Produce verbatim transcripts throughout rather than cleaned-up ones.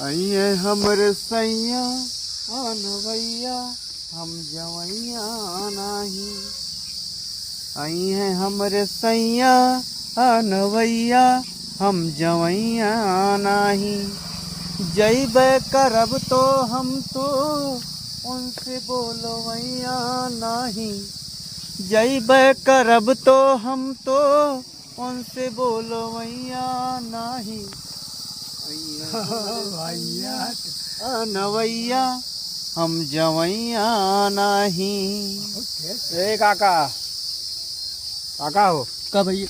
अइहें हमरे सैया अनवैया, हम जवैया नाही। अइहें हमरे सैया अनवैया, हम जवैया नाही। जइबे करब तो हम तो उनसे बोलवैया नाही। जइबे करब तो हम तो उनसे बोलवैया नाही। भैया। अनवैया, हम जवैया नाही। ए काका, काका हो। का भैया?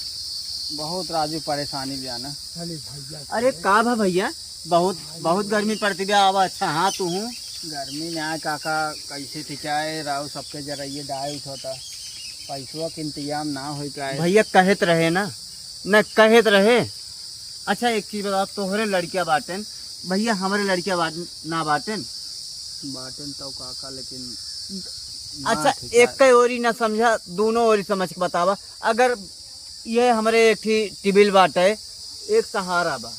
बहुत राजू परेशानी बा ना। अरे भैया। अरे का भा भैया? बहुत, बहुत गर्मी पड़ती बा। अब अच्छा, हाँ, तू हूँ। गर्मी में आए काका, कैसे ठिकाए राव, सबके जराइए डाए उठोता। पैसवा के इंतजाम ना होई पाए। भैया कहत रहे ना, न कहत रहे। अच्छा, एक चीज बताओ, तोहरे लड़किया बाटेन भैया, हमरे लड़किया बाट-, ना बाटेन? बाटेन तो काका, लेकिन अच्छा, ना ठीक है। एक ओरी ना समझा, दोनों ओरी समझ के बतावा। अगर ये हमरे एक ठी टिबिल बाटे, एक सहारा बा।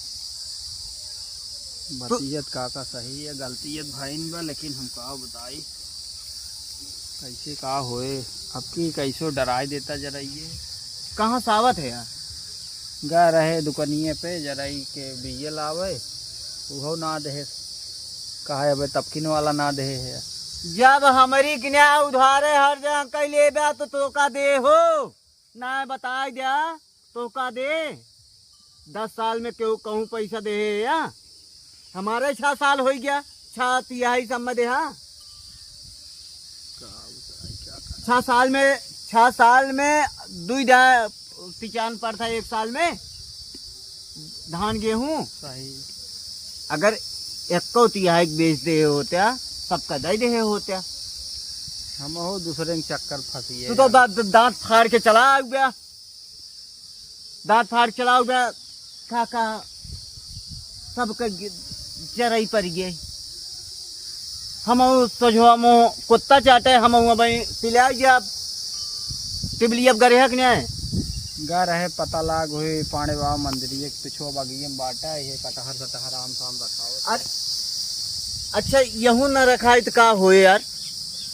बतियत काका सही है, गलतियत भइन बा, लेकिन हम का बताई, कैसे का होए, अब की कैसो डराई देता जराइए। कहाँ से आवत है यार? गा रहे दुकनिए पे, जराई के बिये लावे, उहो ना देहे, कहा अबे तपकिन वाला ना देहे है। जब हमरी किन्या उधारे हर जगह कई लेबे तो तोका दे हो, ना बताई द्या, तोका दे। दस साल में केहू कहूँ पैसा देहे है या? हमारे छह साल होई गया, छह तिहाई सब में देहा। छह साल में, छह साल में दुई दा पिचान पड़ता है एक साल में, धान गेहूँ। सही। अगर एक्को तिहाई बेच देहे होत्या, सबका दे देहे होत्या। हम हो दूसरे के चक्कर फंसी तू है तो यार। दा-, दा-, दांत फाड़ के चला आ गया। दांत फाड़ चलाओ बे, का, का, सबके गि-, जरई पड़ गए। हम सोझवा मुँह कुत्ता चाटे, हम हुआ भाई पिला गया। टिबली अब गरे हक न्याय। गा रहे पता लाग हुई पांडे बाबा मंदिर, एक पिछुआ बगिए में बाटा, ये कटहर सटहर आम शाम रखा हो। अ-, अच्छा, यहू न रखाई त का होए यार?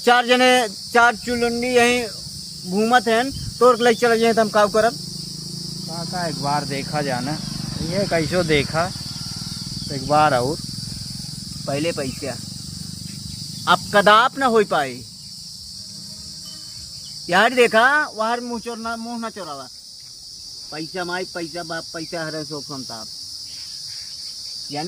चार जने, चार चुलुंडी यहीं घूमत हैं, तोड़ के ले चले जाए तो हम का करब? का, का एक बार देखा जाना, ये कैसो देखा एक बार और। पहले पैसा, अब कदाप न हो पाए यार। देखा, वहर मुँह चोरना, मुँह न चोरावा। पैसा माई, पैसा बाप, पैसा हरे शोक संताप।